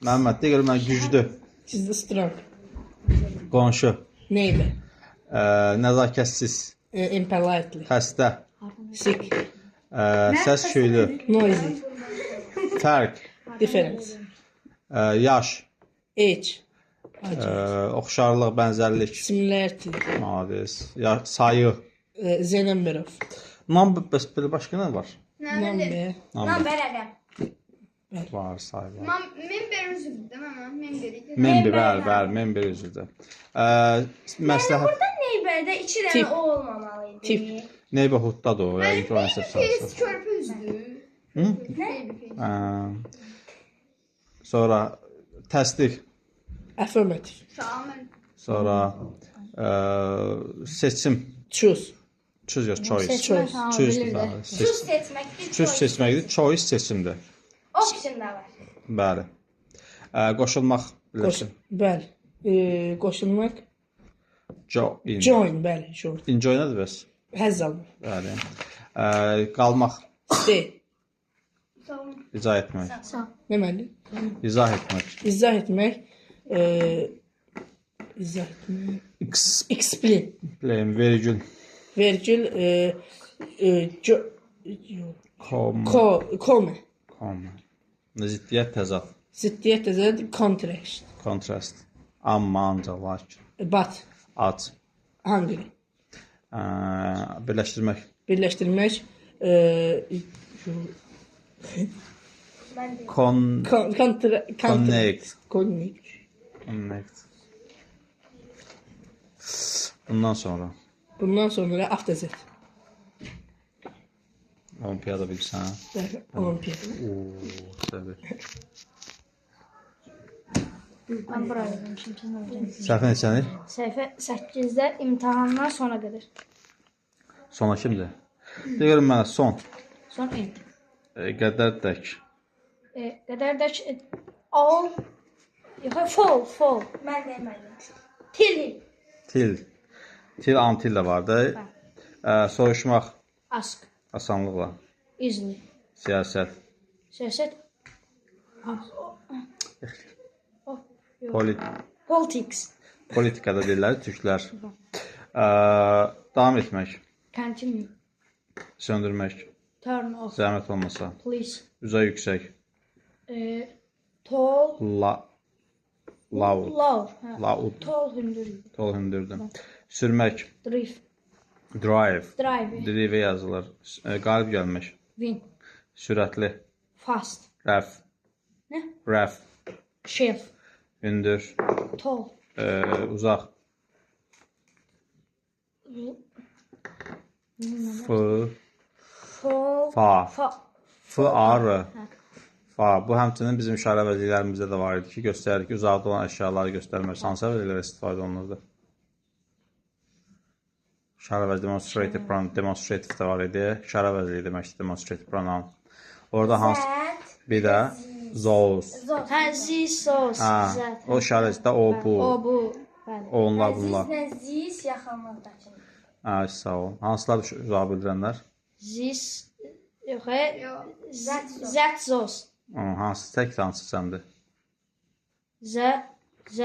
Məhəmməd, de görüm mən güclü. Güclü, strong. Qonşu. Neighbor. Nəzakətsiz. Impolitely. Xəstə. Sick. Səs küylü. Noisy. Fərq. Difference. Yaş. Age. Oxşarlıq, bənzərlik. Similarity. Malades. Ya, sayı. The number of. Number, bəs belə başqa nə var? Number. Number. Number rəqəm. Var, sayı var. Member üzvdür, mənə member idi. Member, bəli, bəli, member üzvdür. Məsləhət. Burada neighbor-də 2 dənə Tip. o olmamalı idi. Tip. Neighborhood-dadır o, yəqin ki, o nəsə Face çalışır. körpü üzvdür. Hı? Baby face. Sonra təsdiq, Affirmative. Sağ ol mən. sonra seçim, Choose. choose your choice. Choice. Choose, bəli. Choose seçməkdir. Choose seçməkdir, choice seçimdir. Option da var. Bəli. Qoşulmaq, Qoş birləşim. bəli. Qoşulmaq. Join. Join, bəli, join. Enjoy nədir bəs? Həzz almaq. Bəli. Qalmaq, Stay. Sağ ol. izah etmək. Nə məli? İzah etmək. İzah etmək. İzah etmək. Explain, Explain. vergül, Vergül, com, kome. com. Ziddiyyət, təzad, Ziddiyyət təzad, contrast. kontrast. Amma, ancaq, lakin, But, ac. hungry. Birləşdirmək, Birləşdirmək. Con, Kontra, connect, Connect. connect. Bundan sonra Bundan sonra after that. olimpiyada bilirsən. Bəli, olimpiyada. Oo, təbii. Mən bura yazmışım, siz nə olacaq? Səhifə neçədir? Səhifə 8-də imtahandan sona qədər. Sona kimdir? De görüm mənə son. Son end. Qədər dək. Qədər də ki, all, yox, fall, fall. Mən deməliyəm. Til, Til. Til, antil də vardı. Soruşmaq ask, asanlıqla. easily. Siyasət. Siyasət, Polit politics, politikada deyirlər türklər. Davam etmək, continue, söndürmək, turn off, zəhmət olmasa, please, üzə yüksək, tall, la, loud, loud, hə, loud, tall hündür, tol hündürdür. Sürmək, drift, drive, drive, drive yazılır. Qalib gəlmək, win, sürətli, fast, rəf, nə? Rəf, Shelf, hündür, tall, uzaq, F, fall, fa, fa, F, A, R. Fa. Bu həmçinin bizim işarə vəziyyələrimizdə də var idi ki, göstərir ki, uzaqda olan əşyaları göstərmək hansı əvəzliklərə istifadə olunurdu? İşarə vəzi demonstrative pronoun, demonstrative də var idi. İşarə vəzliyi deməkdir demonstrative pronoun. Orada hansı That, bir də those. hə, this, those, Hə, that. o işarə vəzlikdə o bu, O, bu, bəli. onlar bunlar. Əzizlə ziz yaxınlıqdakı. Hə, sağ ol. Hansılar uzağı bildirənlər? This, yox, that, those. Hansı tək hansı cəmdir? Z, Z,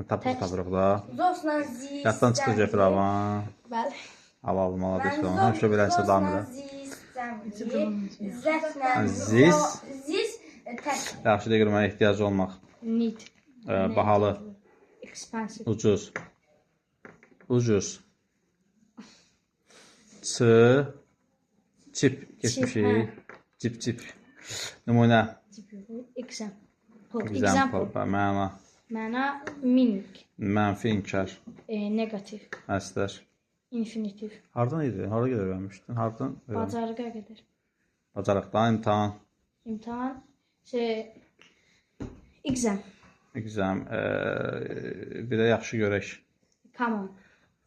Tapır tapırıq da. Zosla ziz. Yaddan çıxdı Cəfir ağa. bəli. Halal malades falan. Həmişə beləsə davam elə. Ziz cəmdir. Zətlə Ziz. Ziz tək. Yaxşı deyir mənə ehtiyacı olmaq. Need, Bahalı, expensive, ucuz. Ucuz. Ç, çip keçmişik. hə. Cip cip. Nümunə, example, example, example, məna, məna, meaning, mənfi inkar, negative, əslər. infinitive, Hardan idi? Hara qədər öyrənmişdin? Hardan? öyrənmişdin? bacarığa qədər, Bacarıqdan imtahan, imtahan, şey, exam, exam, bir də yaxşı görək. come on,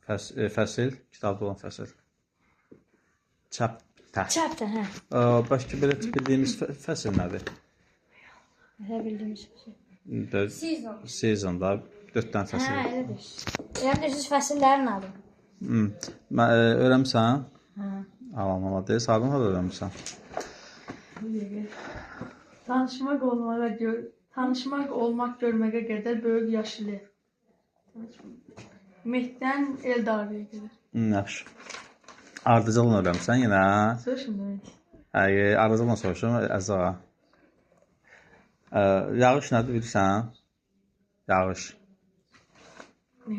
Fəsil, kitabda olan fəsil. Chapter. chapter, hə, Bəlkə belə bildiyimiz fəsil nədir? nə bildiyimiz şey. Season. Seasonda 4 dənə Hə, fəsil. elə deyirsiz. Elə deyirsiz fəsillərin adı. Mən öyrənmisən? Hə. Alan malades. Hardan harda öyrənmisən? Tanışmaq olmağa görə Tanışmaq, olmaq, görməyə qədər böyük yaşlı. Mehdən Eldarıya qədər. Yaxşı. Ardıcılla öyrənmisən yenə, hə? Soruşun demək. Həqiqi, ardıcılla soruşum, Əzza. Yağış nədir bilirsən? Yağış. Ne?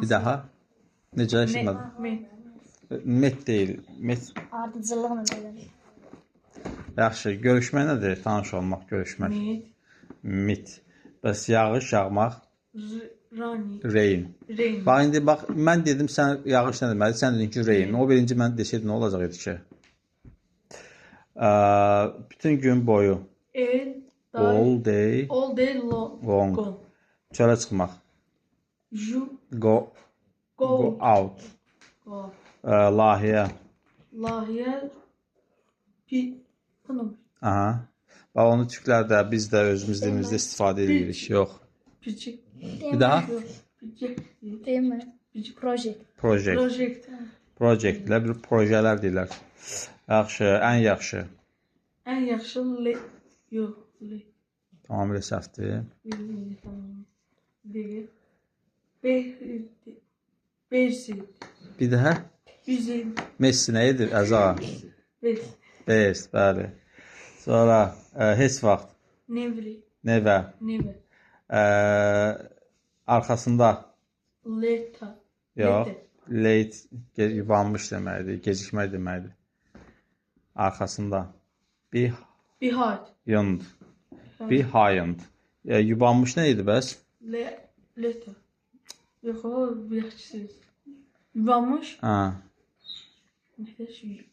Bir daha. Necə eşitmədim? Met. Met deyil. Met. Ardıcıllıqla belə. Yaxşı, görüşmək nədir? Tanış olmaq, görüşmək. Met. Mit. Bəs yağış, yağmaq, Rani. rain. Rain. Bax indi bax mən dedim sən yağış nə deməkdir? Sən dedin ki, rain. O birinci mən desəydim nə olacaq idi ki? Bütün gün boyu El. all day All day long. long. Go. Çölə çıxmaq. Ju. Go Go. go out. Go. Layihə. Lahiyə. Pi. Bunu. Aha. Bax onu türklər də biz də özümüz dilimizdə istifadə edirik. Yox. Piçik. Bir daha Piçik. Demə. Project. project. Project. Projectlər, bir projələr deyirlər. Yaxşı, ən yaxşı. Ən yaxşı le. Yox. Le. Tamamilə səhvdir. Tamam. Deyil. Be. Bersi. Bir daha Bizi. Messi nə edir? Əza. Bes. Best, bəli. Sonra heç vaxt, Nevri. nevə, Nevə. arxasında, Leta. yox, Lete. late, yubanmış deməkdir, gecikmək deməkdir. Arxasında. Behind. Behind. Behind. Yubanmış nə idi bəs? Le. Leta. Yox, o yaxşısınız. Yubanmış. Ha.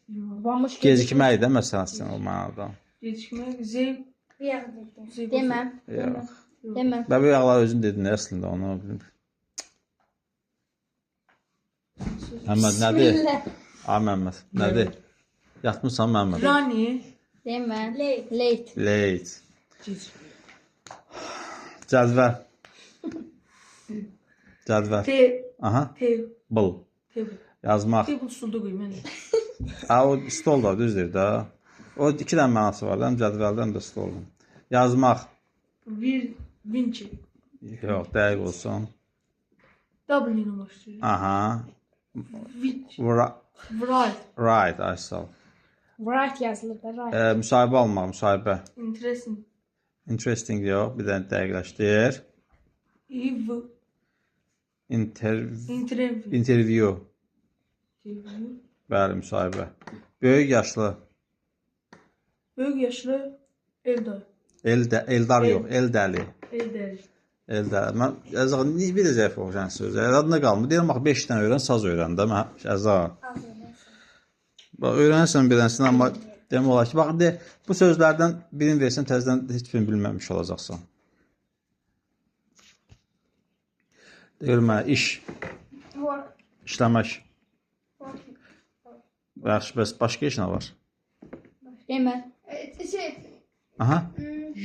Yubanmış. Gecikmək də məsələn sizin o mənada. Gecikmək. Zeyb. Bıyaq dedim. Zeyb. Demə. Yox. Demə. Və bu yağlar özün dedin əslində onu. Məmməd nədir? Ay Məmməd, nədir? Yatmısan Məmməd? Rani. Demə. Late. Late. Late. Cədvəl. Cədvəl. Te. Aha. Te. Bıl. Table. Yazmaq. Table stolda qoyum mən. Ha, o stol da düzdür də. O iki dənə mənası var da, həm cədvəldə, həm də stolda. Yazmaq. Bir. Vinci. Yox, dəqiq olsun. W ilə başlayır. Aha. Vinci. Write. Right, ay sağ ol. Right yazılır da, right. Müsahibə almaq, müsahibə. Interesting. Interesting yox, bir dənə dəqiqləşdir. İv. Interview. Interview. Bəli, müsahibə. Böyük yaşlı. Böyük yaşlı Eldar. Eldar yox, Eldəli. Eldar. Eldəli. Mən Əzza bir də zəif oxuyan sözə. Yadında qalmır. Deyirəm bax 5 dənə öyrən, saz öyrən də mən Əzza. Bax öyrənirsən bir dənəsini, amma demək olar ki, bax indi bu sözlərdən birini versən təzədən heç birini bilməmiş olacaqsan. Deyir mənə iş, Work. işləmək. Yaxşı, bəs başqa iş nə var? Demə. Şey. Aha.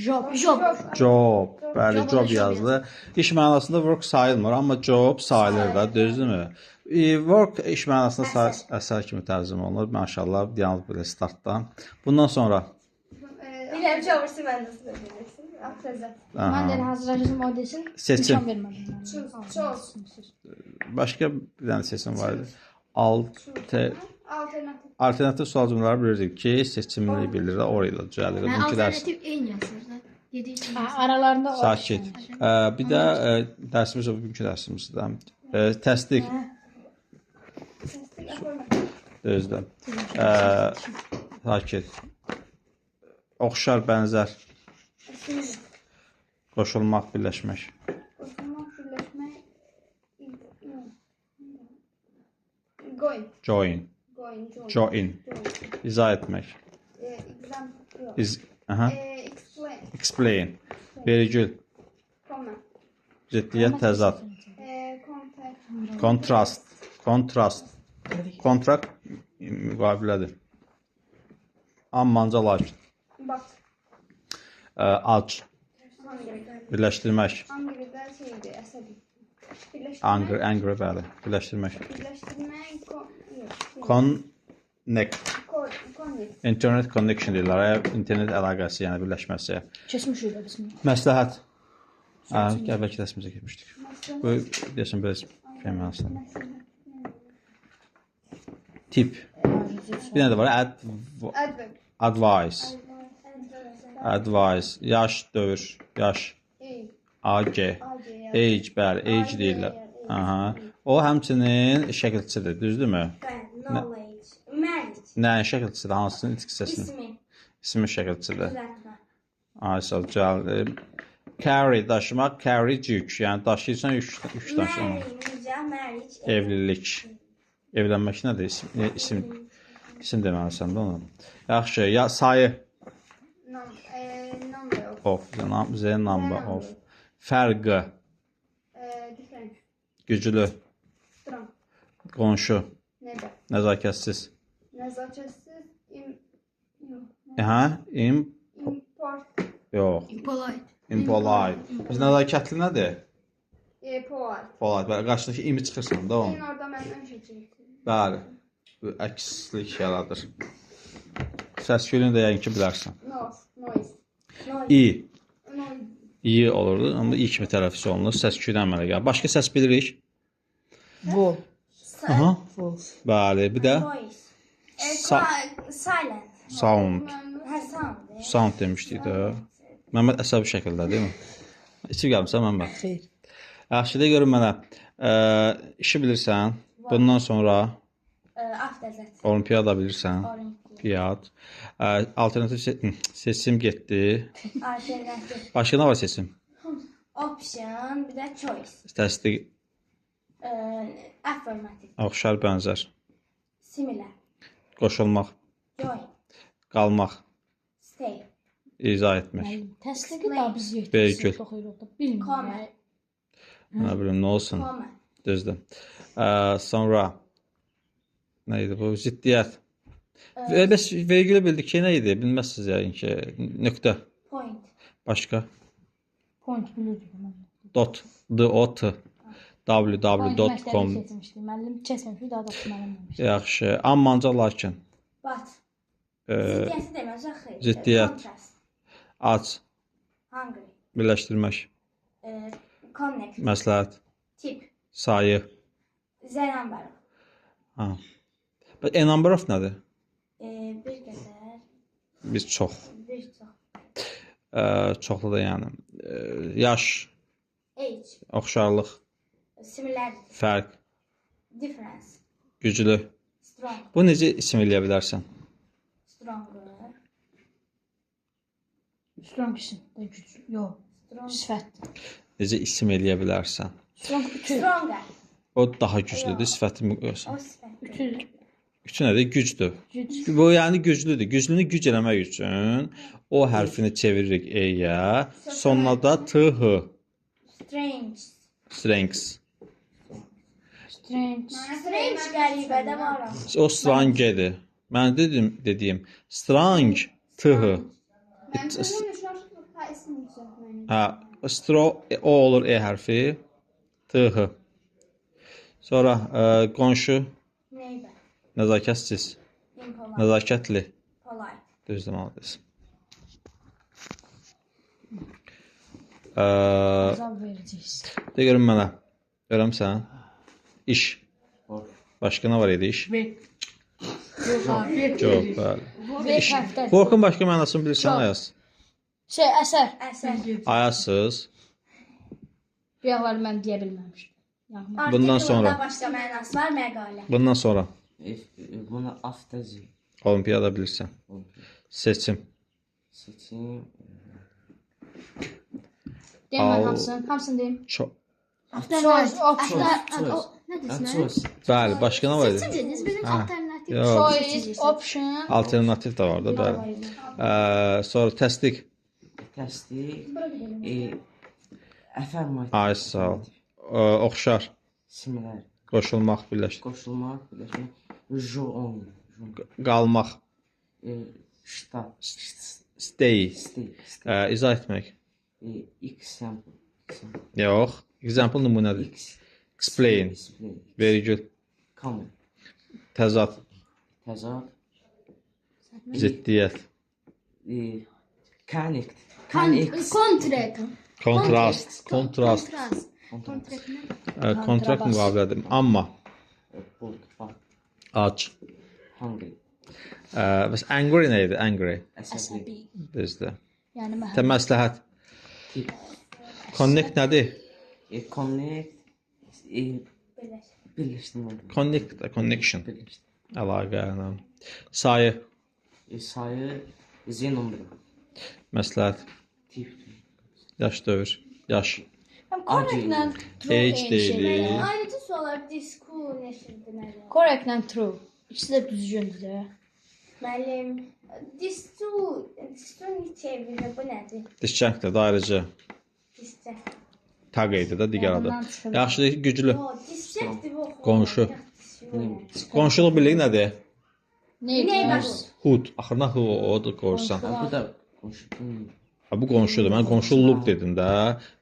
Job. Job. Job. Bəli, Job job job yazdı. İş mənasında work sayılmır, amma job sayılır da, düzdürmü? Work iş mənasında əsər kimi tərcümə olunur. Maşallah, yalnız belə startdan. Bundan sonra Biləm ki, olursa mən də sizə deyəcəksin. Avtozat. Mən də elə hazırlaşdım o desin. Seçim. İmkan vermədim. Choose. Başqa bir dənə seçim var idi. Alternatif. Alternativ sual cümlələri bilirdik ki, seçimli bildirir, oraya da düzəlir. Bugünkü dərs Alternativ eyni yazılır da. Dediyi kimi. Ha, aralarında o. sakit. Bir də dərsimiz bugünkü dərsimizdə təsdiq. Düzdür. Sakit. Oxşar, bənzər. Qoşulmaq, birləşmək. Qoşulmaq, birləşmək. Going. Join. Going. Join. Join. İzah etmək. Example. Aha. Explain. Explain. Vergül. Comma. Ciddiyyət, təzad. Contact. Kontrast. Kontrast. Kontrakt müqavilədir. Ammanca lakin. But. Ac. Hungry. Birləşdirmək. Hungry də şeydir, əsəbi. Birləşdirmək. Angry, angry bəli. Birləşdirmək. Birləşdirmək. Yox. Kon Connect. Connect. Internet connection deyirlər. İnternet əlaqəsi, yəni birləşməsi. Keçmişik də biz bunu. Məsləhət. Hə, əvvəlki dərsimizə keçmişdik. Bu deyəsən biraz şey mənasında. Tip. Bir dənə də var. Adverb. Advice. Advice. Yaş, dövr, yaş. A. A, G. A, G. Age, bəli, age deyirlər. Aha. O həmçinin şəkilçidir, düzdürmü? Bəli, knowledge. Marriage. Nəyin şəkilçisidir? Hansının itki hissəsinin? İsmi. İsmi şəkilçisidir. Düzəltmə. Ay sağ ol, gəl. Carry daşımaq, carry yük. Yəni daşıyırsan yük, yük daşımaq. Marry, nikah, marriage. Evlilik. Evlənmək nədir? İsim deməlisən də onu. Yaxşı, ya sayı Number of. Of, the number of. Fərqi, Different. güclü, Strong. qonşu, Neighbor. nəzakətsiz. Nəzakətsiz. Yox. Hə, im, Import. yox, Impolite. Impolite. Biz nəzakətli nədir? Polite. Polite. Bəli, qarşıdakı imi çıxırsan da onun. Eyni orada mən ön şəkil. Bəli. Bu əkslik yaradır. Səs-küyünü də yəqin ki bilərsən. Noise. Noise. İ. Noise. İ olurdu. Amma i kimi tələffüz olunur. Səs-küydən əmələ gəlir. Başqa səs bilirik? Vol. Aha. False. Bəli, bir də Voice. Silent. Sound. Hə, sound. Sound demişdik də. Məmməd əsəbi şəkildə, deyil mi? İçib gəlmisən Məmməd? Xeyr. Yaxşı, de görüm mənə. İşi bilirsən. Bundan sonra After that. olimpiyada bilirsən. Olimpiyada. Piyad. Alternativ seçim getdi. Alternativ. Başqa nə var seçim? Option, bir də choice. Təsdiq, Affirmative. oxşar, bənzər. Similar. Qoşulmaq, Join. qalmaq, Stay. izah etmək. Müəllim, təsdiqi daha biz Vergül. yetdi oxuyuruq da. Bilmirəm. Comment. Nə bilim, nə olsun. Comment. Düzdür. Sonra nə idi bu? Ziddiyyət. Bəs vergülü bildik ki, nə idi? Bilməzsiniz yəqin ki. Nöqtə. Point. Başqa? Point bilirdik mən. Dot. D O T. www.com. Keçmişdik. Müəllim keçməmişdi, daha doğrusu müəllim demişdi. Yaxşı. Amma ancaq lakin. But. Ziddiyyəti demək xeyr. Ziddiyyət. Contrast. Ac. Hungry. Birləşdirmək. Connect. Məsləhət. Tip. Sayı. The number. Ha. Bəs a number of nədir? Bir qədər. Biz çox. Bir çox. Çoxlu da yəni. Yaş, Age. oxşarlıq, Similarity. fərq, Difference. güclü. Strong. Bu necə isim eləyə bilərsən? Stronger. Strong isim də güclü. Yox, Strong. sifətdir. Necə isim eləyə bilərsən? Strong ütü. Stronger. O daha güclüdür, sifəti O sifət. Ütü Ütü nədir? Gücdür. güc. Bu yəni güclüdür. Güclünü güc eləmək üçün o hərfini çeviririk e-yə, sonuna da t h. Strange. Strengths. Strange. Strange qəribədə var axı. O strangedir. Mən dedim dediyim strange t h. Mən ha isim düzəltməliyim. Hə, stro o olur e hərfi. T h. Sonra qonşu Neighbor. nəzakətsiz, Impolite. nəzakətli. Polite. Düz deməlidir. Əzab verəcəksiz. De görüm mənə. Görəmsən? İş. Work. Başqa nə var idi iş? Work. Yox, ha, work Job, deyirik. bəli. Verb hərfdə. Work-un başqa mənasını bilirsən, Job. Ayaz? Şey, əsər. Əsər. Ayazsız. Bir ağlar mən deyə bilməmişdim. Yəni Bundan Artikelin sonra. da başqa mənası var, məqalə. Bundan sonra Buna after olimpiyada bilirsən. Seçim. seçim. deyim mən Al- hamısını, hamısını deyim. Çox. Choice, option. Choice. Nə desin? Choice. Bəli, başqa nə var Seçim idi? dediniz, bizim Ha. alternativ. Yox. Choice, option. Alternativ də var da, bəli. Sonra təsdiq. Təsdiq. Affirmative. Ay, sağ ol. Oxşar, Similar. qoşulmaq, birləşdirmək, Qoşulmaq, birləşmək. Join. qalmaq, Ştat. stay, Stay. Stay. izah etmək. Example. Example. Yox, example nümunədir. X. Explain, Explain. vergül, Comment. təzad, Təzad. Ziddiyyət. Connect. Connect. Kontrakt. Kontrast. Kontrast. Kontrast. Kontrakt. Kontrakt müqavilədir. Amma. Bold. Bak. Ac. Hungry. Bəs angry nə idi? Angry. Əsəbi. Bizdə. Yəni məhəbbət. Tə məsləhət. Tip. Connect nədir? Connect. Birləşdirmə. Connect, connection. Birləşdirmə. Əlaqə ilə. Sayı, Sayı Z numara. məsləhət, Tip. yaş dövr, yaş. Həm correctlə true Age eyni şeydir. deyilir. Ayrıca suallar disku neşirdi nədir? Correctlə true. İkisi də düzgündür də. Müəllim, distu, distu çevirir bu nədir? Disjunctor, dairəcə. Discə. Taq idi də digər adı. Yadımdan çıxıb. Yaxşı, güclü. O, discəkdir bu. Qonşu. Qonşuluq birliyi nədir? Neighbor. Hood. Axırına h o da qoyursan. Ha, bu da qonşu. Ha, bu qonşudur. Mən qonşuluq dedim də.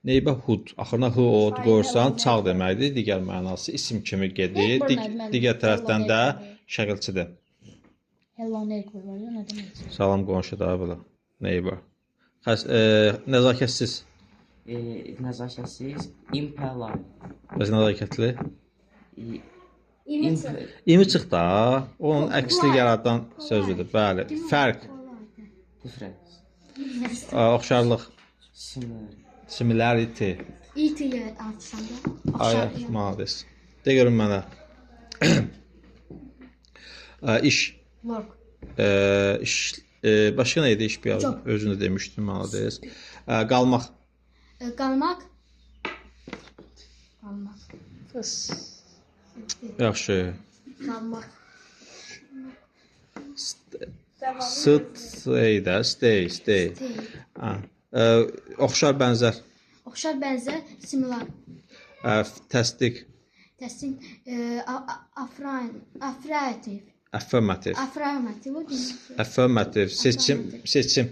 Neighborhood. Axırına h o qoyursan, çağ deməkdir. Digər mənası isim kimi gedir. Neighbor nədir müəllim? Digər tərəfdən də Hello neighbor. şəkilçidir. Hello neighbor var ya, nə demək? Salam qonşu da belə. Neighbor. Nəzakətsiz. Nəzakətsiz. Impolite. Bəs nəzakətli? İmi çıx. İmi çıx da. Onun əksini yaradan sözdür. Bəli. Fərq, Difference. oxşarlıq, Similar. similarity. İti artırsan da. Ay, malades. De görün mənə. İş. Work. İş, başqa nə idi iş bir özünü də demişdim, malades. Qalmaq. Qalmaq. Qalmaq. Yaxşı. Qalmaq. Stay də, stay, stay. Ha. Oxşar, bənzər. Oxşar, bənzər, similar. Təsdiq, Təsdiq, affirmative. Affirmative. Affirmative o demək. Affirmative. Seçim, seçim.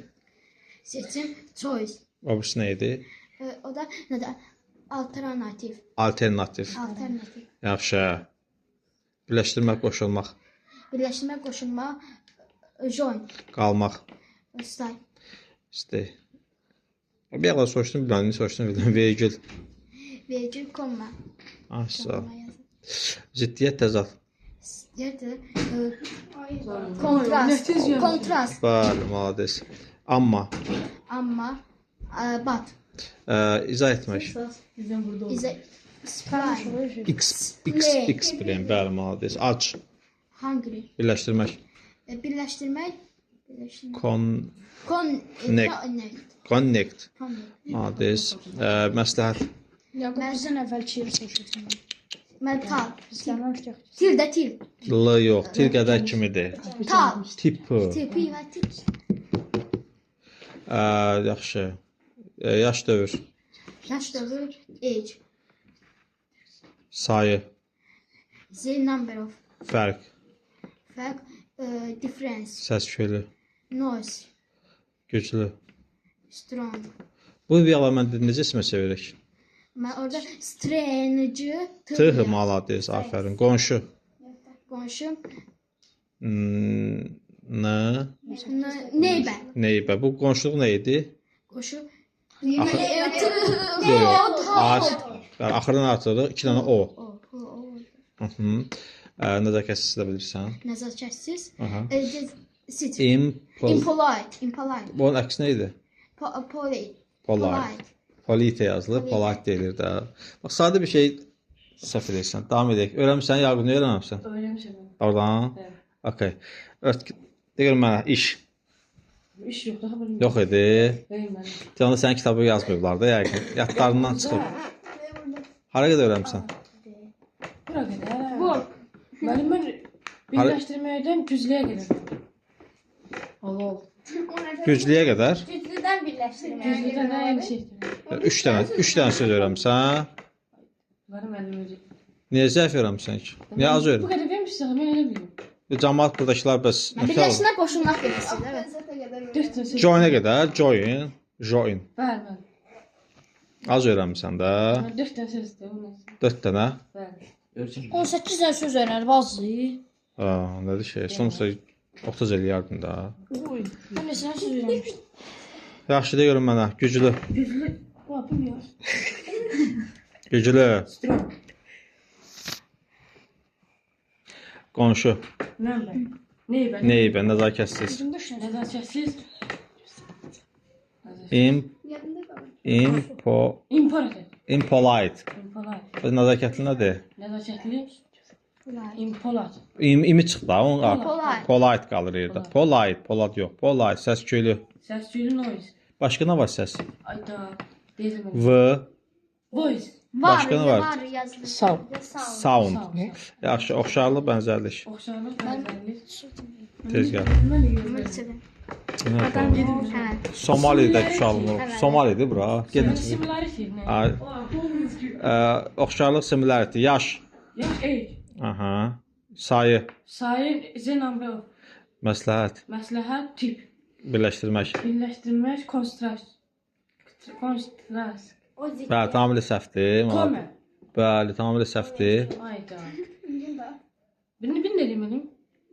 Seçim, choice. O birisi nə idi? O da nədir? Alternativ. Alternativ. Alternativ. Yaxşı. Birləşdirmək, qoşulmaq, Birləşmə, qoşulma, join, qalmaq. stay. Stay. Bir yerə soruşdum, bilməm, nə soruşdum, bilməm. Vergül. Vergül, komma. Ah, sağ ol. Komma yazın. Ziddiyyət, təzad. Yerdir. Kontrast. Kontrast. Bəli, malades. Amma, Amma, but. İzah etmək. Bizdən burada oldu. Is a explain. X, X, X bilən, bəli, malades. Ac, Hungry. birləşdirmək. Birləşdirmək. Birləşdirmək. Con, Connect. connect. Connect. Malades. Məsləhət. Yaqub bizdən əvvəlki yeri soruşursan. Mental. İstəməmişdik. Til də til. L yox, til qədər kimidir. Tal. Tip. Tipi və tip. Yaxşı. Yaş dövr. Yaş dövr. Age. Sayı. The number of. Fərq. Fərq. Difference. Səs-küylü. Noise. Güclü. Strong. Bu bir yalan mən dedim, necə ismə çevirik? Mən orada strange. T malades, afərin. Qonşu. Qonşu. N, Neighbor. Neighbor. Bu qonşuluq nə idi? Qonşu. Axır... T. Yox. A. Axırdan artırırıq. 2 dənə O. Nəzakətsiz də bilirsən. Nəzakətsiz. Aha. Sit. Impol. Impolite. Impolite. Bunun əksi nə idi? Polite. Polite. Polite yazılır, polite deyilir də. Bax, sadə bir şey səhv edirsən. Davam edək. Öyrənmisən, Yaqub, nə öyrənməmisən? Öyrənmişəm mən. Oradan? Bəli. Okay. Deyirəm mənə, iş. İş yox, daha bilmirəm. Yox idi. Bəli, mənim. Canlı sənin kitabı yazmayıblar da yəqin. Yadlarından çıxıb. Hara qədər öyrənmisən? Bura qədər. Work. Mənim mən birləşdirməkdən güclüyə qədər. Allah. Güclüyə qədər? Güclüdən birləşdirmək. Güclüdən eyni şeydir. 3 dənə söz öyrənmisən. Mənim müəllim özü. Niyə zəif öyrənmisən ki? Niyə az Bu öyrənmisən? qədər vermişsiniz, mən elə bilmirəm. Camaat buradakılar bəs Birləşmə, qoşulmaq bilirsiniz, evet. 4 dənə söz. Join-ə qədər, join, join. Bəli, bəli. Az öyrənmisən də. Mən 4 dənə sözdür, ondan. 4 dənə. Bəli. Örcəm. 18 dənə söz öyrənib azdır. Ha, nədir şey? Sonsa 30 eləyərdim də. Uy. Mən neçə söz öyrənmişdim. Yaxşı, de görüm mənə. Güclü. Güclü. Va, bilmiyorum. Güclü. Strong. Qonşu. Neighbor. Neighbor. Neighbor, nəzakətsiz. Nəzakətsiz. Yadında qalır. Impo, Important. impolite. Impolite. Öz nəzakətli nədir? Nəzakətli. Impolite. İmi çıxdı ha, onun artıq. Polite. Polite qalır yerdə. Polite, Polad yox. Polite, səs-küylü. Səs-küylü noise. Başqa nə var səs? Ayda. Dedim. V, Voice. Var, Başqa nə var? var yazılı. Sound. sound. Yaxşı, oxşarlıq, bənzərlik. Oxşarlıq, bənzərlik. Tez gəl. Mən də görürəm. Nə yapalım? Hə. Somalidə uşaqlar. Somalidir bura. Gedin. Similarity. Nə? Ay. Oxşarlıq, similarity. Yaş. Yaş age. Aha. Sayı, Sayı the number of. məsləhət, Məsləhət tip. birləşdirmək. Birləşdirmək contrast. Contrast. O zikr. Bəli, tamamilə səhvdir. Comment. Bəli, tamamilə səhvdir. Ayda. Birini bir nə deməliyim?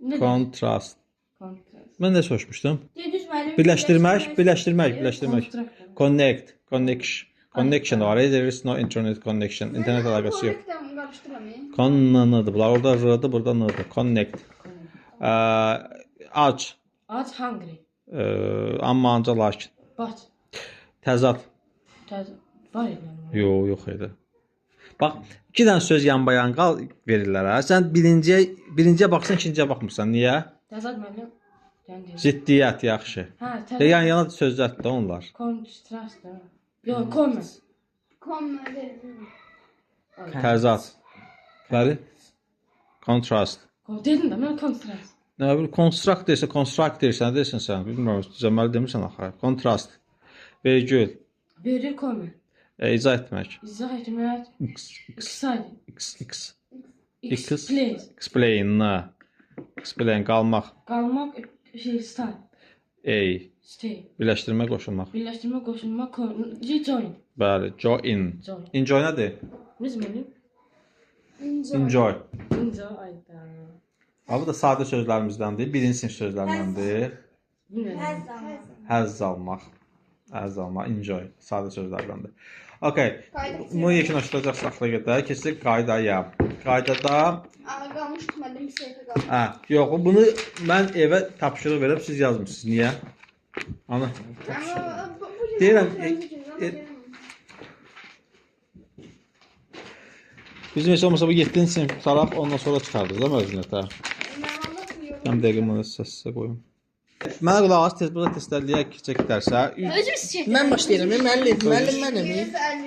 Nə deyim? Kontrast. Kontrast. Mən nə soruşmuşdum? Düz müəllim. Birləşdirmək, birləşdirmək, birləşdirmək. Kontrakt. Connect, connection. Connection var. There is no internet connection. İnternet əlaqəsi yox. Correct'lə qarışdıramayın. Con-nıdır. Bunlar orada r-dır, burada n-dır. Connect. Ac. Ac hungry. Amma ancaq lakin. But. Təzad. Təzə. Var idi mənim. Yox, yox idi. Bax, iki dənə söz yanbayan qal verirlər hə. Sən birinciyə baxsan, ikinciyə baxmırsan. Niyə? Təzad müəllim. Yəni deyim. Ziddiyyət yaxşı. Hə, De təzad. yan yana sözlərdir də onlar. Kontrast. hə. Yox, comment. Comment verir. Təzad. Bəli. Kontrast. Dedim də mən kontrast. Nə bilim, konstrakt deyirsə, konstrakt deyirsən, nə deyirsən sən? Bilmirəm, düzəlməli demirsən axı. Kontrast. Vergül. Verir comment. İzah etmək. İzah etmək. X, X, Excited. X, X. X. Explain. Explain. N. Explain, qalmaq. Qalmaq şey stay. A. Stay. Birləşdirmə, qoşulmaq. Birləşdirmə, qoşulma, join. Bəli, join. Join. Enjoy nədir? Necə müəllim? Enjoy. Enjoy ayda. Ha, bu da sadə sözlərimizdəndir. Birinci sinif sözlərindəndir. Bilmirəm. Həzz almaq. Həzz almaq, enjoy. Sadə sözlərdəndir. Okay. Bunu yekunlaşdıracaq saxla gedək. Keçdik qaydaya. Qaydada Qalmışdı müəllim, bir səhifə qalmışdı. hə, yox, bunu mən evə tapşırıq verib siz yazmısınız. Niyə? Ana. Amma bu gün Deyirəm, bizim heç olmasa bu 7-ci sinif qurtaraq, ondan sonra çıxardıq da məzuniyyətə. Mən bir dəqiqə bunu səsə qoyum. Mənə qulaq as, tez burada testlərləyək, keçək dərsə. Özüm seçəcəm. Mən başlayıram. Müəllim, müəllim mənəm.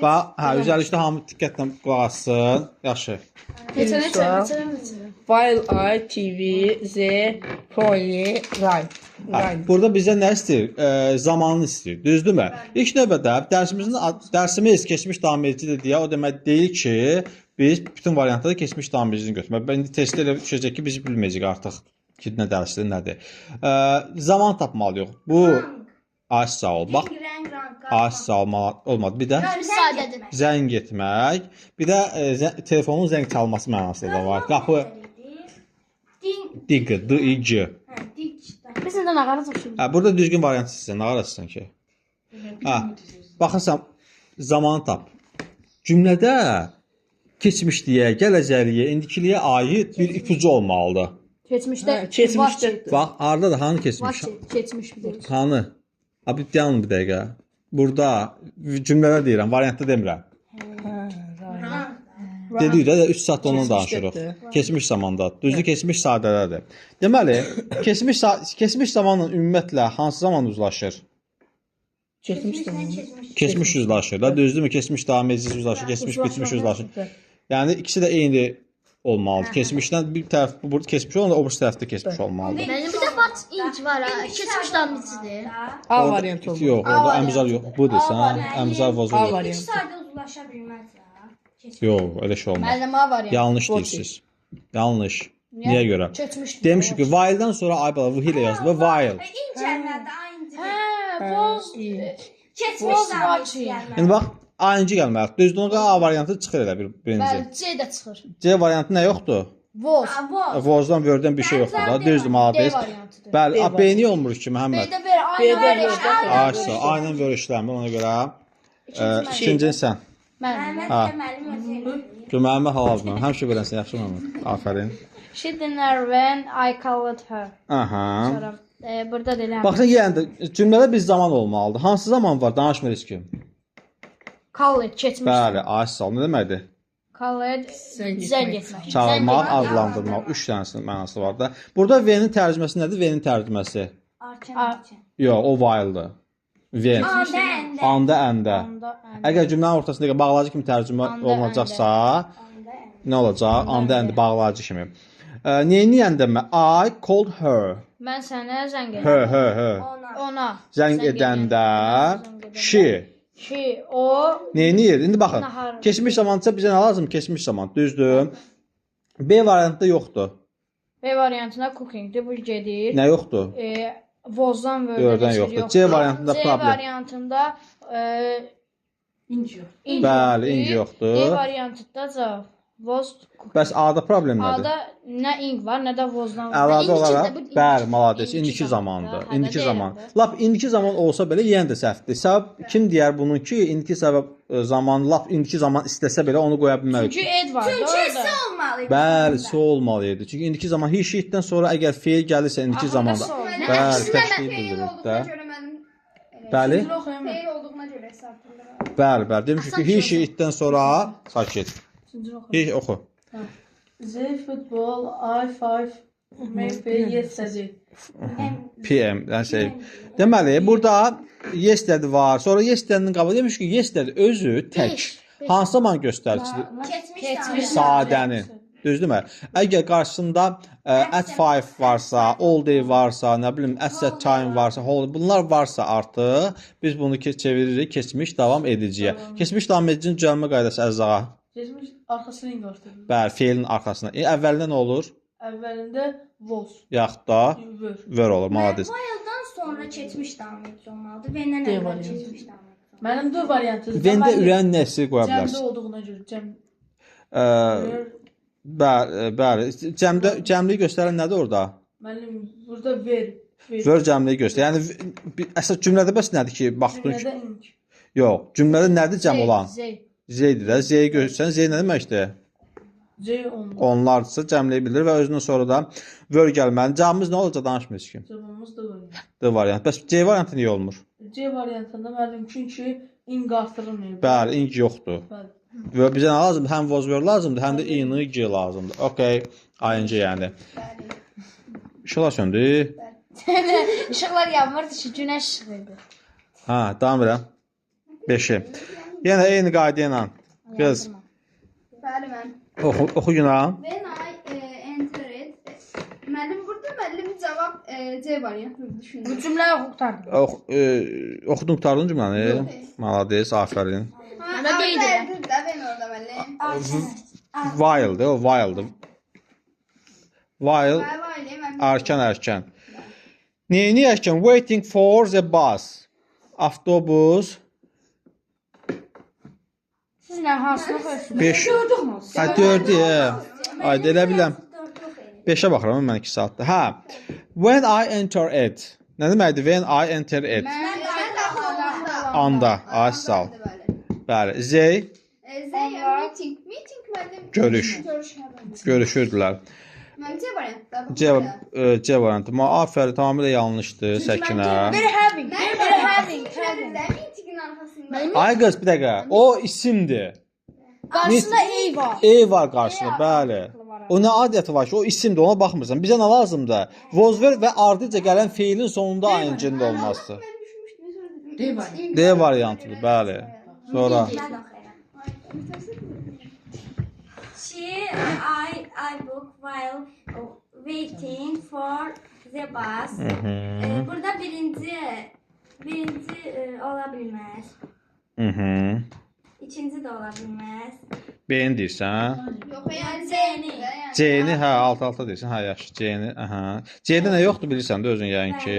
Bax, hə, 153-də hamı diqqətlə qulaq assın. Yaxşı. Neçə, neçə, neçə, neçə. While I TV Z Pony Rhyme. Hə, Rhyme. burada bizə nə istəyir? Zamanını istəyir. Düzdürmü? İlk növbədə dərsimiz keçmiş davam edicidir deyə o demək deyil ki, biz bütün variantlarda keçmiş davam edicisini götürmək. İndi testdə elə düşəcək ki, biz bilməyəcəyik artıq ki, nə dərsidir, nədir. Zaman tapmalıyıq. Bu az sağ ol. Bax, az sağ olmadı. Bir də Sadədir. zəng etmək, bir də telefonun zəng çalması mənası da var. Qapı dig, d i g. Biz nədən ağarız oxşuyur? Hə, burada düzgün variant seçsən, nə arasın ki? Hə, baxırsan, zamanı tap. Cümlədə keçmişliyə, gələcəkliyə, indikiliyə aid bir ipucu olmalıdır. Keçmişdə. Hə, keçmişdə. Bax, hardadır, hanı keçmiş? Keçmiş bir. Hanı? Abi, dayanın bir dəqiqə. Burada cümlədə deyirəm, variantda demirəm. Dedik də 3 saat ondan danışırıq. Keçmiş zamanda. Düzdür, keçmiş sadədədir. Deməli, keçmiş zamanla ümumiyyətlə hansı zaman uzlaşır? Keçmiş zaman. Keçmiş uzlaşır da, düzdürmü? Keçmiş davam edici uzlaşır, keçmiş bitmiş uzlaşır. Yəni ikisi də eyni olmalıdır. Keçmişdən bir tərəf bu burada keçmiş olanda o birisi tərəfdə keçmiş olmalıdır. Mənim bir də what inc var ha. Keçmiş davam edicidir. A variantı olmalı. Yox, orada əmzar yox. Budur sən, əmzar A vazı. variantı. Sadə uzlaşa bilməz ha. Yox, elə şey olmaz. Müəllim A variantı. Yanlış deyirsiniz. Yanlış. Niyə görə? Keçmişdir. Demişik ki, while-dan sonra ay bala, v ilə yazılır. While. İncəlmədi, aynı. Hə, boz. Keçmiş davam edici gəlməli. İndi bax, A-cı gəlməlidir. Düzdür, ona görə A variantı çıxır elə bir birinci. Bəli, C də çıxır. C variantı nə yoxdur? Was. Was. Was-dan were-dən bir şey yoxdur da. Düzdür, D malades. variantıdır. Bəli, A, B niyə olmur ki, Məhəmməd? B-də ver, aynı B-də ver. ver. Aysa, aynən were işləmir ona görə. İkincini sən. Mən. Məhəmməd Ha. də müəllim özü eləyir. Məhəmməd halal Həmişə beləsən, yaxşı Məhəmməd. Afərin. She didn't when I called her. Aha. Sonra burada da elə. Bax, yenə də cümlədə bir zaman olmalıdır. Hansı zaman var? Danışmır heç kim. Called keçmiş. Bəli, ay sağ ol. Nə deməkdir? Called zəng etmək. Çağırmaq, adlandırmaq. 3 dənəsinin mənası var da. Burada V-nin tərcüməsi nədir? V-nin tərcüməsi. Arçan arçan. Yox, o while-dır. V. Anda əndə. Anda, əndə. Anda, əndə. Əgər cümlənin ortasında bağlayıcı kimi tərcümə Anda, olunacaqsa, Anda əndə. nə olacaq? Anda, əndə bağlayıcı kimi. Neyniyəndə mə? I called her. Mən sənə zəng elədim. Her, her, her. Ona. Ona. Zəng edəndə she She, o neyniyir? İndi baxın. Nahar. Keçmiş zamansa bizə nə lazım? Keçmiş zaman. Düzdür? B variantında yoxdur. B variantında cookingdir. Bu gedir. Nə yoxdur? Was-dan Were-dən were-dən yoxdur. C variantında C problem. variantında İnc yox. ing Bəli, ing yoxdur. D yoxdur. variantında cavab was cooking. Bəs A-da problem nədir? A-da nə ing var, nə də was-dan var. Əlavə İndiki olaraq, də bu indiki- bəli, malades, indiki indiki zamandır. zamandır. Hə, İndiki də zaman. deyirəm də. Lap indiki zaman olsa belə yenə də səhvdir. Səbəb kim deyər bunun ki, indiki səbəb zaman, lap indiki zaman istəsə belə onu qoya bilmərik. Çünki ed var da Çünki orada. S olmalı idi. Bəli, S olmalı idi. Çünki indiki zaman he she-dən sonra əgər feil gəlirsə indiki Axırda zamanda. S olur. Bəli, Əksinə mən təşkil feil bildirir olduğuna də. görə mənim Bəli. Üçüncünü oxuyamam. feil olduğuna görə hesablayıram. Bəli, bəli. Demişik ki, he she-dən sonra sakit. Üçüncünü oxuyamam. He oxu. Z futbol I 5 M P yesterday. PM, yəni şey. Deməli, burada yesterday var. Sonra yesterday-nin qabağı demiş ki, yesterday özü tək. Hansı zaman göstəricisidir? Keçmiş. Sadənin. Düzdürmü? Əgər qarşısında at 5 varsa, all day varsa, nə bilim, at that time varsa, whole, bunlar varsa artıq biz bunu çeviririk keçmiş davam ediciyə. Keçmiş davam edicinin düzəlmə qaydası əzzağa. Keçmiş arxasına ing artırılır. Bəli, feilin arxasına. Əvvəlində nə olur? Əvvəlində was, Yaxud da were. were olur. Malades. While-dan sonra keçmiş davam edici olmalıdır. When-dən D əvvəl variantı. keçmiş davam edici olmalıdır. Mənim D variantı. When-də ürən nəsi qoya Cəmdə bilərsən. olduğuna görə cəm Bəli, bəli. Cəmdə cəmliyi göstərən nədir orada? Müəllim burada ver. Ver. Were cəmliyi göstərir. Yəni əsas cümlədə bəs nədir ki, baxdın ki, Cümlədə ing. yox, cümlədə nədir cəm olan? Z. Z-dir də. Z-yi göstərsən, Z nə deməkdir? C 10. Onlardırsa cəmliyi bildirir və özündən sonra da were gəlməli. Cavabımız nə olacaq danışmırıq ki. Cavabımız D variantı. D variantı. Bəs C variantı niyə olmur? C variantında müəllim çünki ing artırılmıyor. Bəli, ing yoxdur. Bəli. Və bizə nə lazımdır? Həm was were lazımdır, həm də ing lazımdır. Okay, ing yəni. İşıqlar söndü. İşıqlar yanmırdı ki, günəş işığı idi. Hə, davam edirəm. 5-i. Yenə eyni qayda ilə. Qız, Bəli mən. oxu, oxu Günah. When I entered müəllim burada müəllim cavab C variantını Bu düşündüm. cümlə qurtardı. Ox, oxudun qurtardın cümləni? Malades, afərin. Ha, Mən qeyd edirəm. Arda da ben orada müəllim. While-dır, o while-dır. While Bəli, bəli, mən. erkən erkən. Neyniyərkən? Waiting for the bus. Avtobus Siz nə hansını oxuyursunuz? 5. Hə, 4-ü. Ay, elə biləm. 5-ə baxıram mən 2 saatdır. Hə. When I enter it. Nə deməkdir? When I enter it. Mən daxil olanda. Anda. Ay, sağ ol. Bəli. Bəli. Z Z meeting. Meeting müəllim. Görüş. Görüş. hə, bəli. görüşürdülər. Mənim C variantı. C, C variantı. Ma afərin, tamamilə yanlışdır Səkinə. We're having, we're having, having. Meetingin arxasında. Ay qız, bir dəqiqə. O isimdir. Qarşısında E var. E var qarşısında, bəli. O nə adəti var ki, o isimdir, ona baxmırsan. Bizə nə lazımdır? Was were və ardıca gələn feilin sonunda ing-nin də olması. Mən düşünmüşdüm, sonra dedim. D variantı. D variantıdır, bəli. Sonra Mən oxuyuram. She, I book while waiting for the bus. Burada birinci ola bilməz. İkinci də ola bilməz. B-ni deyirsən. Yox, yəni C-ni. C-ni. C-ni, hə, alt-alta deyirsən. Hə, yaxşı, C-ni. Aha. C-də nə yoxdur bilirsən də özün yəqin ki.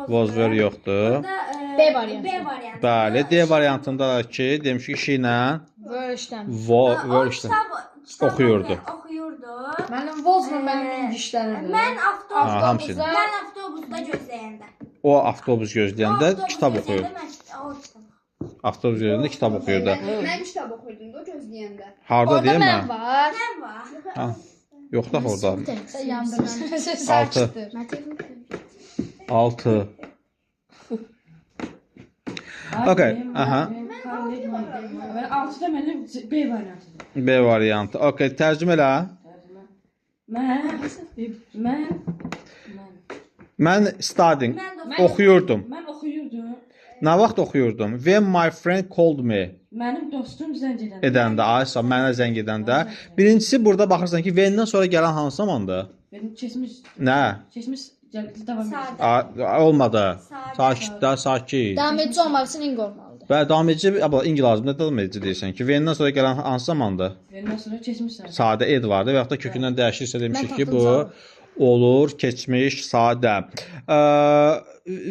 Was were yoxdur. Burada, B variantı. B variantı. Bəli, D variantında da ki, demiş ki, işi ilə Were işləm. were O işlə. kitab Oxuyurdu. Oxuyurdu. Mənim was-la mənim ing işlənirdi. Mən avtobus Ha, hamısını. Mən avtobusda gözləyəndə. O avtobus gözləyəndə O avtobus kitab oxuyur. gözləyəndə Mən o kitab. Avtobus gözləyəndə kitab oxuyur da. Mən kitab oxuyurdum da o gözləyəndə. Harda Orada deyim mən mən? var. Mən var. Ha. Yox da orada. Yandırdım. 6. Mən telefon 6. Okay, aha. Mən 6-da mənim B variantıdır. B variantı. Okay, tərcümə elə. Mən mən mən Mən studying Mən də oxuyurdum. mən oxuyurdum. Nə vaxt oxuyurdum? When my friend called me Mənim dostum zəng edəndə. edəndə, aysa mənə zəng edəndə. Birincisi burada baxırsan ki, when-dən sonra gələn hansı zamandır? Benim keçmiş Nə? keçmiş gəl davam edir. Sadə. A, olmadı. Sadə. Sakit də, sakit. Davam edici olmaq üçün ing olmalıdır. Və davam edici, abla ing lazımdır, davam edici deyirsən ki, when-dən sonra gələn hansı zamandır? Məndən sonra keçmiş sadə. Sadə ed vardı və yaxud da kökündən dəyişirsə demişik Mən ki, bu tapdım olur keçmiş sadə.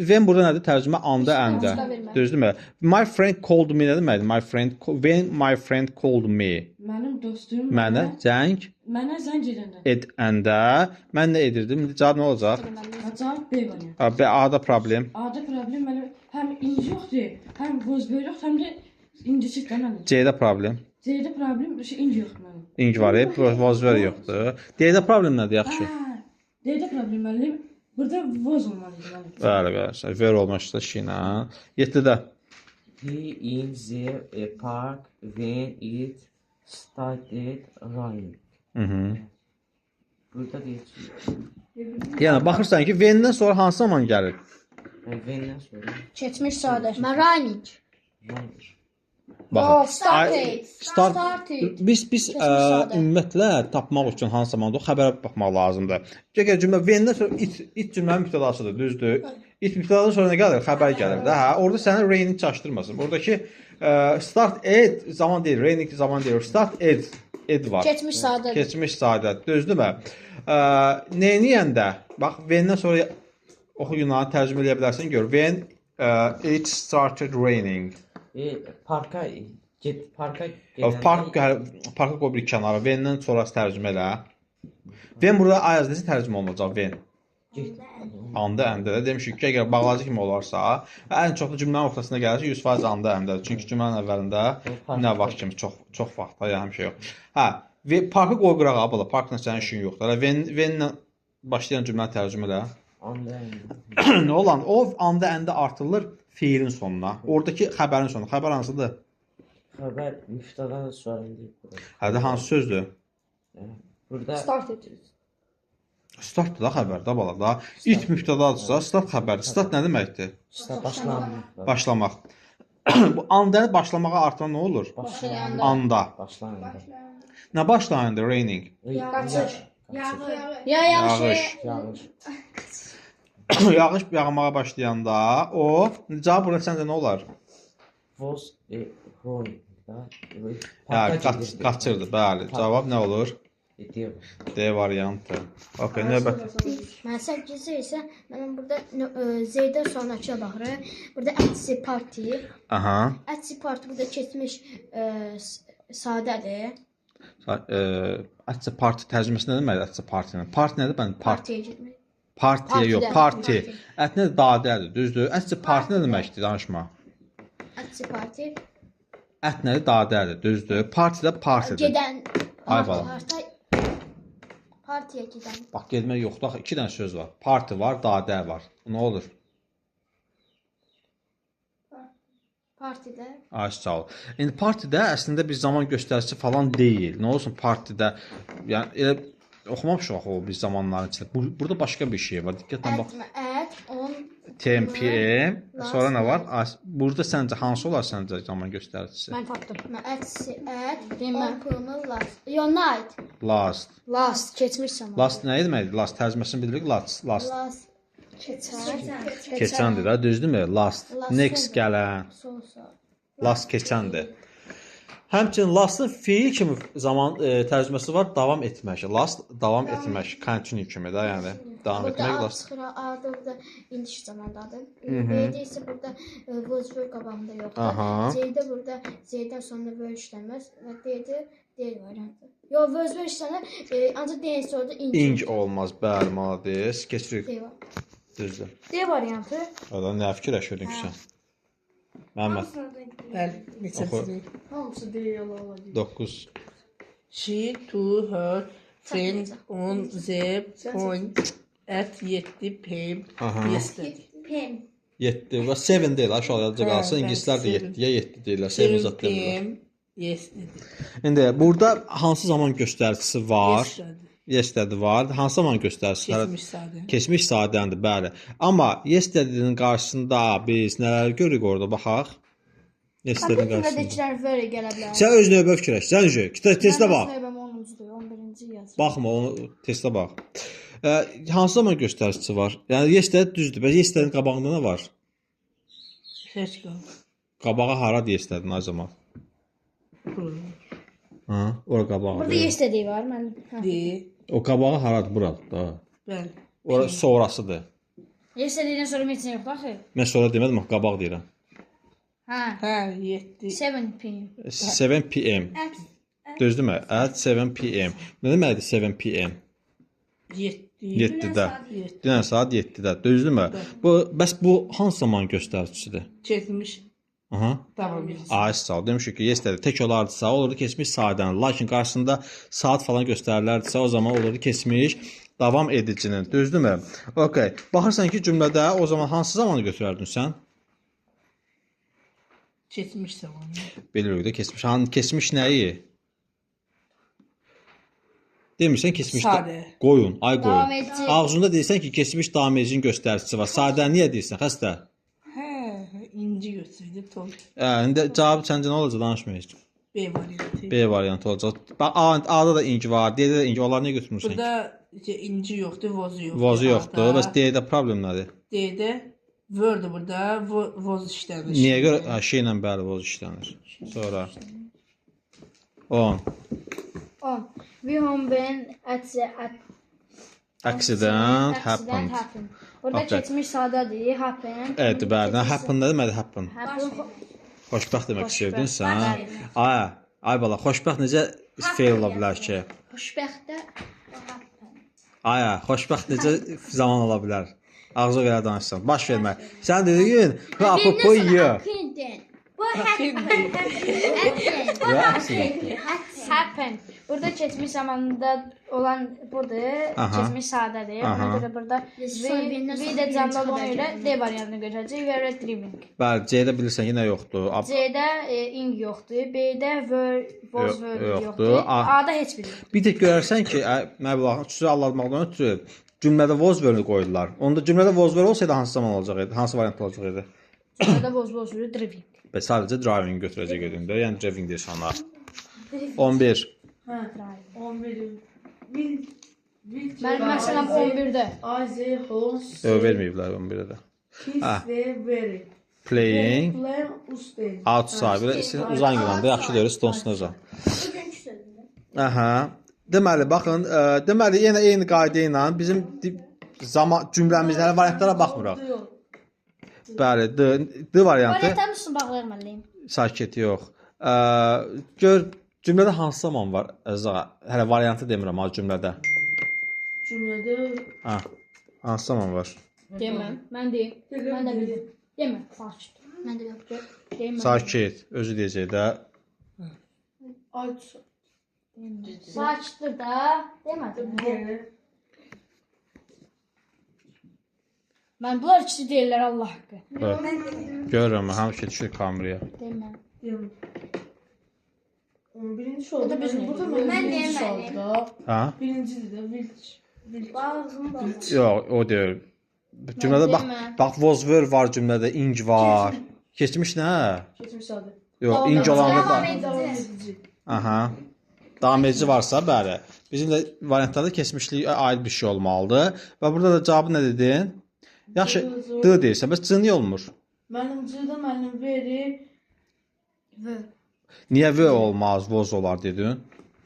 When burada nədir? Tərcümə anda, əndə. Başqa vermə. Düzdürmü? My friend called me nə deməkdir? My friend when my friend called me. Mənim dostum Mənə zəng mənə zəng edəndə. edəndə mən nə edirdim? İndi cavab nə olacaq? Cavab B variantı. A, B A-da problem. A-da problem mənim həm ing yoxdur, həm was were yoxdur, həm də incisi də mənim. C-də problem. C-də problem şey ing yoxdur mənim. Ing var, was were yoxdur. D-də problem nədir yaxşı? Hə, D-də problem mənim. Burada was olmalıdır mənim. Bəli, bəli. Were olmuşdu şina. 7-də. He in the park when it started raining. Mhm. Burada deyir ki, Yəni baxırsan ki, when-dən sonra hansı zaman gəlir? when-dən sonra Keçmiş sadə. Mən raining. raining. Baxın. Oh, started. Start Started. biz Keçmiş sadə. ümumiyyətlə tapmaq üçün hansı zamanda o xəbərə baxmaq lazımdır. Əgər cümlə when-dən sonra it cümlənin mübtədasıdır, düzdür? It mübtədadan sonra nə gəlir? Xəbər gəlir də. Hə, orada səni raining çaşdırmasın. Oradakı start ed zaman deyil, raining zaman deyil. Start ed var. Keçmiş sadədir. Keçmiş sadə, düzdürmü? Neyniyəndə? Bax, when-dən sonra oxu Yunanı tərcümə eləyə bilərsən, gör. When it started raining. Parka get parka gedəndə Park parka qoy bir kənara. When-dən sonrası tərcümə elə. When burada Ayaz necə tərcümə olunacaq when? Get. Anda, əndə də demişik ki, əgər bağlayıcı kimi olarsa, və ən çox da cümlənin ortasına gəlirsə 100% anda, əndədir. Çünki cümlənin əvvəlində nə vaxt kimi çox çox vaxt da, yəni həmişə yox. Hə, və parkı qoy qırağa bala, parkla sənin işin yoxdur. Hələ when-lə başlayan cümləni tərcümə elə. Anda əndə. Nə olan? O anda, əndə artırılır feilin sonuna. Oradakı xəbərin sonuna. Xəbər hansıdır? Xəbər mübtədadan sonra deyir burada. Hə də hansı sözdür? Burada Started. Startdır da xəbər də bala da. It mübtədadırsa, start xəbərdir. Start nə deməkdir? start başlanmaq. Başlamaq. Bu anda başlamağa artıran nə olur? Başlayanda. Anda. Başlayanda. Nə başlayanda? Raining. Qaçır. Yağır. Ya Yağış. yağış. Yağış. Yağış yağmağa başlayanda o cavab burada səncə nə olar? Was raining da. Hə, Parka gedirdi. qaçırdı, bəli. Cavab nə olur? Deyir. D variantı. Okay, növbəti. Mən 8-ci isə mənim burada Z-dən sonrakıya baxırıq. Burada at the party. Aha. At the party burada keçmiş sadədir. At the party tərcüməsi nə deməkdir at the party-nin? Party nədir? Mən party. Partiyə getmək. Partiya yox, Partidə. parti. At nədir? Dadədir, düzdür? At the party nə deməkdir? Danışma. At the party. At nədir? Dadədir, düzdür? Parti də partidir. Gedən Ay balam. Partiya gedən. Bax, getmək yoxdur. Axı iki dənə söz var. Parti var, dadə var. Nə olur? Partidə. Ay, sağ ol. İndi partidə əslində bir zaman göstəricisi falan deyil. Nə olsun partidə, yəni elə oxumamışıq axı o biz zamanların içində. Burada başqa bir şey var. Diqqətlə bax. At, on, TMPM, sonra nə var? Last. Burada səncə hansı olar səncə zaman göstəricisi? Mən tapdım. At, at, Deyim mən. on pulunu last. Yo, night. Last. Last keçmiş zaman. Last nə deməkdir? Last tərcüməsini bilirik. Last, last. Last. Keçən. Keçəndir də, düzdürmü? Last. Last Next sonra. gələn. Son saat. Last keçəndir. Həmçinin lastın fiil kimi zaman tərcüməsi var, davam etmək. Last davam etmək, continue kimi də, yəni. Davam Burada etmək A lazım. çıxır, A-da burada indiki zamandadır. B-də isə burada was were qabağında yoxdur. C-də burada C-dən sonra were işləməz və D-də D variantı. Yox, was were işlənər, ancaq D-nin sonra ing. Ing olmaz, bəli, malades. Keçirik. D var. Düzdür. D variantı. Adam nə fikirləşirdin ki sən? Məhəmməd, Bəli, neçəsidir? Hamısı D yola olacaq. 9. She to her friend on the point at 7 p.m. Yesterday. PM. 7 və 7 deyil, aşağı yadca qalsın. Hə, İngilislər də bəli, 7-yə 7 deyirlər, 7 zat demirlər. 7 p.m. yesterday. İndi burada hansı zaman göstəricisi var? Yesterday. Yesterday var. Hansı zaman göstəricisi? Keçmiş sadə. Keçmiş sadəndir, bəli. Amma yesterday'nin qarşısında biz nələr görürük orada baxaq. Yesterday'nin qarşısında. Cümlədəkilər were gələ bilər. Sən öz növbə fikirləş. Sən necə? Testə bax. Növbəm 10-cudur, 11-ci yazır. Baxma, onu testə bax. Hansı zaman göstəricisi var? Yəni yesterday düzdür. Bəs yesterday'nin qabağında nə var? Heç qalır. Qabağa hara yesterday ay zaman? Ha, ora qabağa. Burada yesterday var mənim. Hə. D. O qabağı haradır? Buradır da. Bəli. Ora sonrasıdır. Yesterday'dən sonra heç nə yoxdur axı. Mən sonra demədim, axı, qabaq deyirəm. Hə. Hə, 7. 7 p.m. 7 p.m. Düzdürmü? At 7 p.m. Nə deməkdir 7 p.m.? 7. 7-də. Dünən saat 7-də. Düzdürmü? Bu bəs bu hansı zaman göstəricisidir? Keçmiş Aha. davam edici. Ay sağ ol. Demişik ki, yesterday tək olardısa, olurdu keçmiş sadənin. Lakin qarşısında saat falan göstərilərdisə, o zaman olurdu keçmiş davam edicinin. Düzdürmü? Okay. Baxırsan ki, cümlədə o zaman hansı zamanı götürərdin sən? Keçmiş zamanı. Bilirik də keçmiş. Hanı keçmiş nəyi? Demirsən keçmiş Sadə. Qoyun, ay qoyun. Davam edici. Ağzında deyirsən ki, keçmiş davam edicinin göstəricisi var. Sadə niyə deyirsən, xəstə? Hə, inci götürdü tom. İndi cavab səncə nə olacaq? Danışmayacaq. B variantı. B variantı olacaq. Bax A-da da ing var, D-də də ing var. Onları niyə götürmürsən? Burada inci yoxdur, vozu yoxdur. Vozu yoxdur. Bəs D-də problem nədir? D-də word burada, voz işlənir. Niyə görə? Ha, şeylə bəli voz işlənir. Sonra 10. 10. We home when at the Accident happened. Burada Okay. keçmiş sadədir. Happen. Evet, bəli. Happen nə deməkdir happen? Happen. Xoşbəxt demək istəyirdin sən. Ay, ay bala, xoşbəxt necə feil ola bilər ki? Xoşbəxtdə Ay, xoşbəxt necə zaman ola bilər? Ağzı belə danışsan. Baş vermək. Sən dediyin, apopoya. Bu happen. Happen. Burada keçmiş zamanda olan budur. Aha. Keçmiş sadədir. Ona Aha. görə burada V də canlı olduğuna görə D variantını götürəcəyik. We were dreaming. Bəli, C-də bilirsən ki, nə yoxdur. C-də ing yoxdur. B-də were, was, were yoxdur. A-da heç biri yoxdur. Bir tək görərsən ki, məbləğ cüzə aldatmaqdan ötürü cümlədə was were qoydular. Onda cümlədə was were olsaydı hansı zaman olacaq idi? Hansı variant olacaq idi? Cümlədə was, was were driving. Və sadəcə driving götürəcək idin də. Yəni driving deyirsən ona. 11. Hə, 11. Mənim məsələm 11-də. A, Z, H, S, Yox, verməyiblər 11-də də. T, V, Playing Playing outside. Belə uzan yılandır. Yaxşı deyir, Stones necə? Aha. Deməli, baxın, deməli yenə eyni qayda ilə bizim zaman cümləmizdə hələ variantlara baxmırıq. Bəli, D variantı. Variantların üstünü bağlayaq müəllim. Sakit, yox. Gör cümlədə hansı zaman var? Əza, hələ variantı demirəm ha cümlədə. Cümlədə Ha. Hansı zaman var? Deməm. Mən deyim. Mən də bilirəm. Demə. Sakit. Mən də bilirəm. Demə. Sakit, özü deyəcək də. Out. Sakitdir də. Demədim. Mən bunlar ikisi deyirlər Allah haqqı. Görürəm, həmişə düşür kameraya. Demə. Demə. 11-ci oldu. Bu da Burada Mən birinci demədim. oldu da. Ha? Birincidir də. Vilç. Yox, o deyil. Cümlədə bax, bax was were var cümlədə, ing var. Keçmiş nə? Keçmiş sadə. Yox, ing olanda da. Davam edici. Aha. Davam edici varsa, bəli. Bizim də variantlarda keçmişliyə aid bir şey olmalıdır. Və burada da cavabı nə dedin? Yaxşı, D deyirsən, bəs C niyə olmur? Mənim C-də mənim veri. Niyə V olmaz, was olar dedin?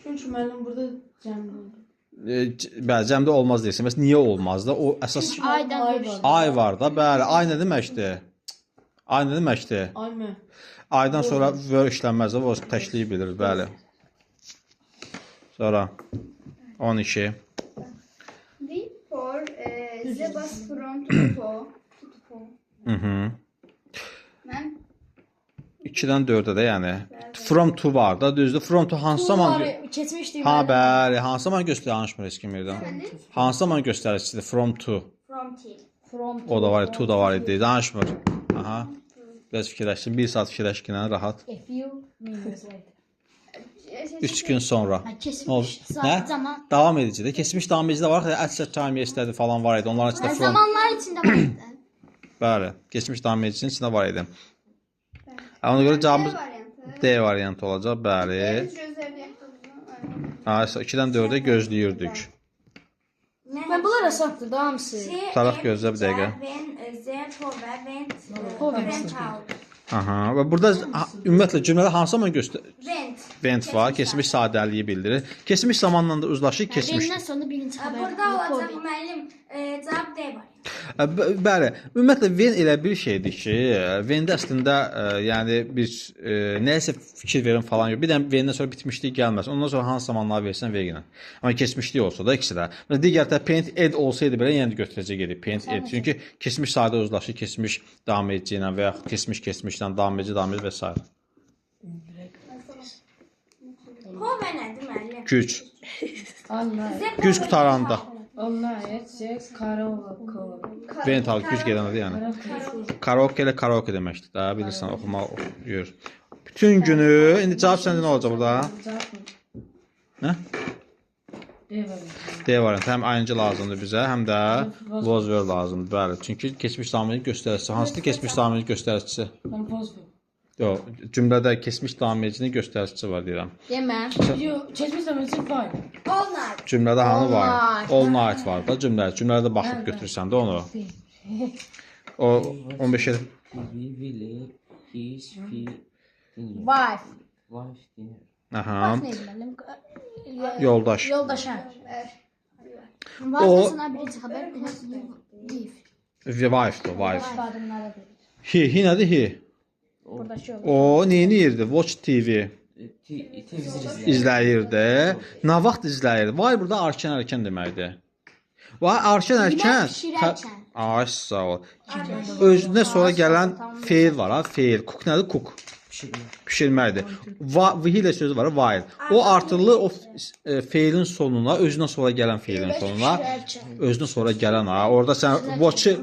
Çünki mənim burada cəmdir. Bəli, cəmdə olmaz deyirsən. Bəs niyə olmaz da? O əsas Aydan verb. ay var da. Bəli, ay nə deməkdir? Ay nə deməkdir? Ay mı? Aydan sonra were işlənməz də, was təkliyi bilir, bəli. Sonra 12. We for the bus from to to. Mən 2-dən 4-ə də, yəni. From to var da, düzdür. From to hansı zaman? Keçmişdi. Ha, bəli, hansı zaman göstərir? Danışmır heç kim yerdən. Hansı zaman göstəricisidir from to? From T. From O da var, to da var idi. Danışmır. Aha. Biraz fikirləşsin. 1 saat fikirləşkinə rahat. A few minutes later. 3 gün sonra. Ha, Nə oldu? keçmiş Nə? zaman. Davam edici də. Keçmiş davam edici də var. At that time yesterday falan var idi. Onların içində from. Zamanlar içində var idi. Bəli, keçmiş davam edicinin içində var idi. Ona görə cavabımız D variantı. D variantı olacaq. Bəli. Biz gözləyirdik avtobusu. Ha, 2-dən 4-ə gözləyirdik. Mən bunlar asandır da hamısı. Taraf gözlə bir dəqiqə. Z, Hove, Vent, Hove. Vent out. Aha, və burada ümumiyyətlə cümlədə hansı zaman göstər Vent. vent var, keçmiş sadəliyi bildirir. Keçmiş zamanla da uzlaşır, keçmiş. Verindən sonra birinci xəbər. Burada olacaq müəllim, cavab D variantı. Bəli, ümumiyyətlə when elə bir şeydir ki, when-də əslində yəni bir nəyəsə fikir verin falan yox. Bir dənə when-dən sonra bitmişlik gəlməz. Ondan sonra hansı zamanlar versən ver yenə. Amma keçmişlik olsa da ikisi də. Məsələn, digər tərəf paint ed olsaydı belə yenə də götürəcək idi paint ed. Çünki keçmiş sadə uzlaşır, keçmiş davam edici ilə və yaxud keçmiş keçmişdən davam edici, davam edici və s. Hove nədir müəllim? Güc. Allah. Güc qutaranda. Allah C karaoke. Vent al, güc gedəndə yəni. Karaoke elə karaoke deməkdir da, bilirsən, oxumaq oxuyur. Bütün günü, indi cavab səncə nə olacaq burada? Nə? D variantı. D variantı. Həm ing lazımdır bizə, həm də was were lazımdır. Bəli, çünki keçmiş davam edici göstəricisi. Hansıdır keçmiş davam edici göstəricisi? Mən was were. Yox, cümlədə keçmiş davam edicinin göstəricisi var deyirəm. Demə. Yox, keçmiş zaman var. All night. Cümlədə hanı var? night. All night var da cümlə. Cümlədə baxıb götürürsən də onu. O 15 We will his fi dinner. Wife. Wife dinner. Aha. Nə müəllim? Yoldaş. Yoldaşa. Varsa sonra birinci xəbər leave. Wife-dır, wife. Qadınlara verir. He, he nədir he? Buradakı yoldaş. O nə edirdi? Watch TV Televizor izləyir. izləyirdi. Nə vaxt izləyirdi? Vay burada arkan deməkdir. Vay arkan erkən. Yemək bişirərkən. Ay sağ ol. Özünə sonra gələn feil var ha, feil. Cook nədir? Cook. Pişirmək. Pişirməkdir. Va, ilə sözü var, while. O artırılır o feilin sonuna, özünə sonra gələn feilin sonuna, özünə sonra gələn ha. Orada sən watch-ı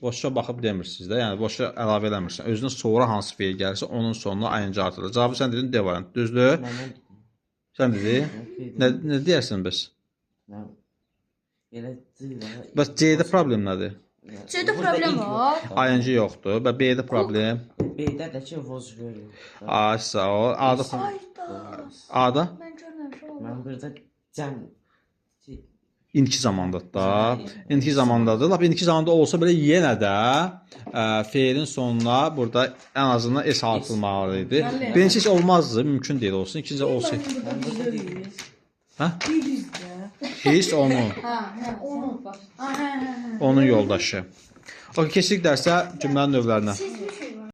watch-a baxıb demirsiniz də, yəni watch-a əlavə eləmirsən. Özünə sonra hansı feil gəlirsə, onun sonuna ing artırılır. Cavabı sən dedin D variantı. Düzdür? Məndən Sən dedin. Nə deyərsən bəs? Mən elə C var. Bəs C-də problem nədir? C-də problem var. ING yoxdur. Və B-də problem. B-də də ki was were yoxdur. Ay sağ ol. A-da A-da Mən görməmişəm. Mən burada cəm indiki zamandadır da. İndiki zamandadır. Lap indiki zamanda olsa belə yenə də feilin sonuna burada ən azından s artırılmalı idi. Birincisi heç olmazdı, mümkün deyil olsun. İkincisi olsa. Mən burada deyim. Hə? Biz də. His onun, Hə, hə, onu bax. Hə, hə, hə. onun yoldaşı. Okay, keçdik dərsə cümlənin növlərinə. Siz